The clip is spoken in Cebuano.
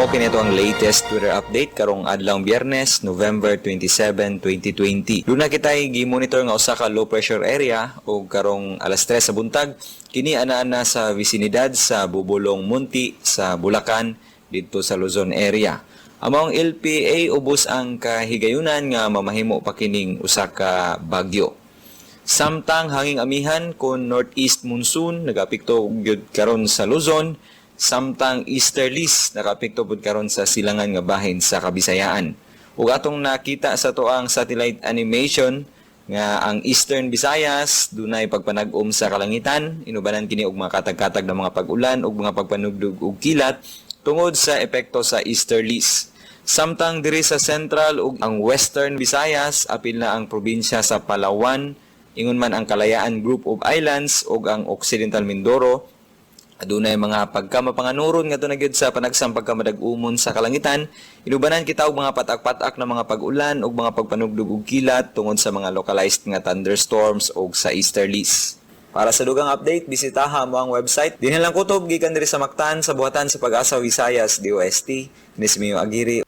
Mao kini ang latest weather update karong adlaw Biyernes, November 27, 2020. Duna kitay gi-monitor nga usa ka low pressure area ug karong alas 3 sa buntag kini anaa na sa visinidad sa Bubulong Munti sa Bulacan didto sa Luzon area. Among LPA, ubos ang kahigayunan nga mamahimo pa kining usa ka bagyo. Samtang hanging amihan kon northeast monsoon nagapekto gyud karon sa Luzon, samtang easterlies nakaapekto pud karon sa silangan nga bahin sa Kabisayaan. Ug atong nakita sa atoang satellite animation nga ang Eastern Visayas dunay pagpanag-om sa kalangitan, inubanan kini og mga katag-katag na mga pag-ulan ug mga pagpanugdog og kilat tungod sa epekto sa easterlies. Samtang diri sa Central ug ang Western Visayas, apil na ang probinsya sa Palawan, ingon man ang Kalayaan Group of Islands ug ang Occidental Mindoro, adunay mga pagkamapanganuron ngadto na gyud sa panagsang pagkamadag-umon sa kalangitan. Inubanan kita og mga patak-patak na mga pag-ulan ug mga pagpanugdog og kilat tungod sa mga localized nga thunderstorms ug sa easterlies. Para sa dugang update, bisitaha among website. Dinhi lang kutob gikan diri sa Mactan sa buhatan sa Pag-asa Visayas, DOST. Ni si Mio Aguirre.